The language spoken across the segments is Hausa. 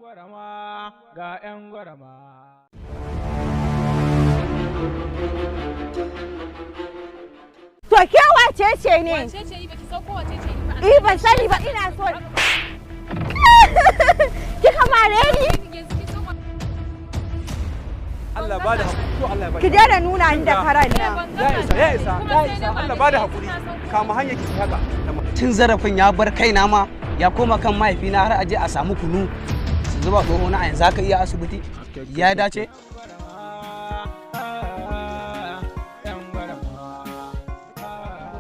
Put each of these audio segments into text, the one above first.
Gwarama ga 'yan gwarama. To ke wace ce ne? Wace ce ni? Baki san ko wace ce ni ba? Eh, ban sani ba, ina so. Kika mare ni? Yanzu kin san Allah ba da hakuri to, Allah ya ba. Ki daina nuna ni da karan nan. Ya isa, ya isa, ya isa. Allah ba da hakuri. Kama hanyar ki haka. Cin zarafin ya bar kaina ma ya koma kan mahaifina, har aje a samu kunu su zuba tsoho na a yanzu haka iya asibiti ya dace.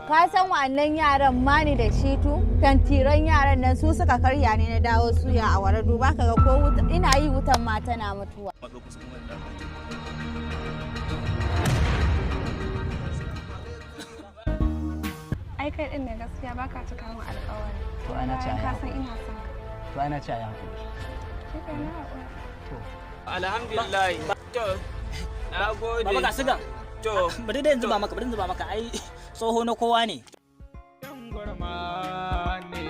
Ka san wa'annan yaran mani da shitu, tantiran yaran nan su suka karya ni na dawo suya a wara. Duba kaga ko wuta ina yi, wutan ma tana mutuwa. Ai kai din ne gaskiya baka cika min alƙawari. To ana ce Bayan ai ka san ina son ka. To ana ce ai hakuri. Shi ke na haƙura. Alhamdulillah. To, na gode. Baba, ga siga. To, Bari dai in zuba maka, bari in zuba maka. Ai tsoho na kowa ne. 'Yan gwarama ne.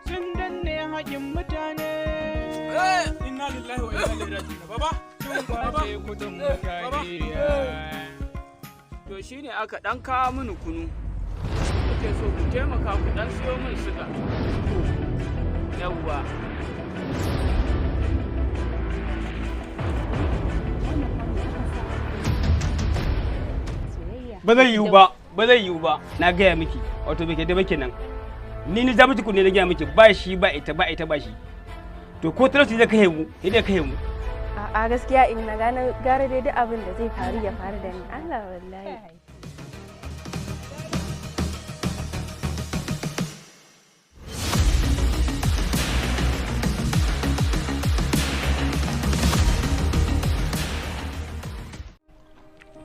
Sun danne haƙin mutane. Inna lillahi wa inna ilaihi raji'un. Baba. Sun kwace kudin mutane. To shine aka dan kawo mini kunu. Kuke so ku taimaka ku dan siyo min siga. Yawwa. Ba zai yiwu ba, ba zai yiwu ba. Na gaya miki, wato bai da ba kenan. Ni ni ja miki kunne, na gaya miki ba shi ba ita, ba ita ba shi. To ko talauci zai kai mu, sai dai kai mu. A'a, gaskiya in na gane gara dai duk abin da zai faru ya faru da ni. Allah wallahi.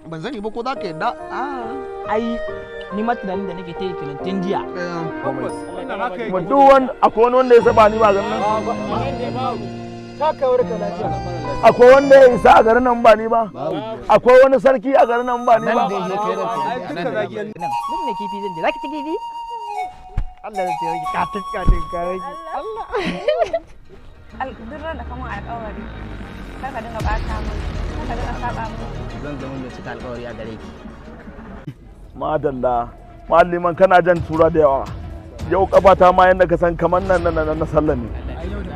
Ban sani ba ko za ka yadda. Ai ni ma tunanin da nake ta yi kenan tun jiya. Tabbas wannan haka yake. Kuma duk wanda akwai wani wanda ya saba ni ba garin nan. Akwai wanda ya isa a garin nan ba ni ba. Akwai wani sarki a garin nan ba ni ba. Ai duka zagi. Nan mun ne kifi zan je. Zaki ci kifi? Allah ya tsare ki katin katin kare ki. Allah. Duk ran da ka min alƙawari kar ka dinga ɓata min, kar ka dinga saba min. Zan zama mai cika alƙawari a gare ki. Madalla. Malliman, kana jan tura da yawa. Yau kafata ma yanda ka san kamar nan nan nan na sallah ne.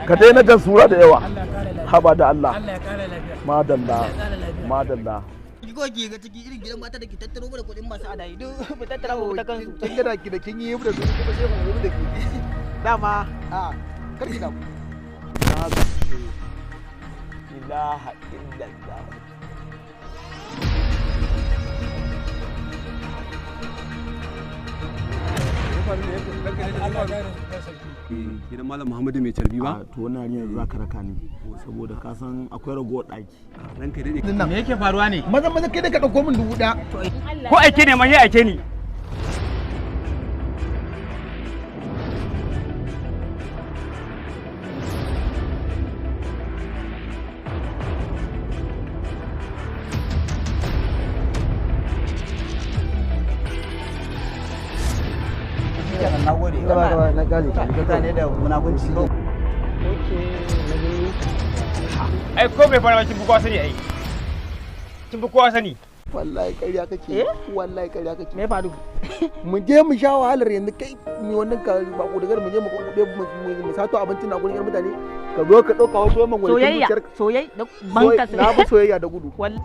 Ka daina jan sura da yawa. Haba da Allah. Madalla. Madalla. Ki ko ki ga ciki irin gidan mata da ke tattaro mana kuɗin masu adayi duk mu tattara mu ta kansu. Kin ga da ki da kin yi da su kuma sai mu da ki. Dama a kar ki damu. Ilaha illallah. Gidan Malam Muhammadu mai carbi ba? To wannan yarinyar za ka raka ni saboda ka san akwai ragowar ɗaki. Ranka dai. Me yake faruwa ne? Maza maza kai da ka ɗauko min 1000. Ko aike ne ma sai aike ni. Na gode. Na gane. Mutane da munafunci. Ai ko bai fara ba kin fi kowa sani ai. Kin fi kowa sani. Wallahi ƙarya kake. Wallahi ƙarya kake. Me faru? Mu je mu sha wahalar yanzu kai mu wannan ka ba ku dagar mu je mu kuɗe mu sato abincin na gurin yar mutane ka zo ka ɗauka wasu wannan wani Soyayya, soyayya da banka. Na fi soyayya da gudu. Wallahi.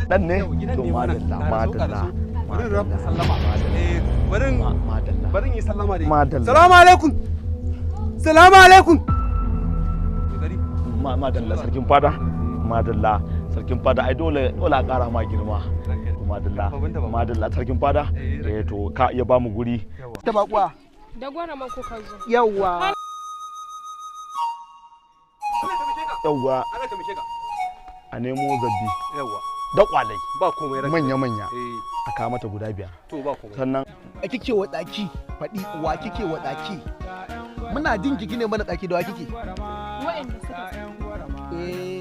Dan ne to, madalla, madalla. Bari rafa sallama. Eh, barin madalla. Barin yi sallama dai. Madalla. Salamu alaikum. Salamu alaikum. Madalla sarkin fada, madalla sarkin fada. Ai dole dole a ƙara ma girma. Madalla, madalla sarkin fada. Eh, to ka iya ba mu guri ta bakuwa. Da gwaraman kuka zo. Yawwa, yawwa. Allah taimake ka. A nemo zabbi. Yawwa. Da kwalai. Ba komai ranka. Manya manya. Eh, a kawo mata guda 5. To ba komai. Sannan Kike wa tsaki? Faɗi, wa kike wa tsaki? Muna jin kiki ne mana tsaki, da wa kike? Waɗanda suka Eh.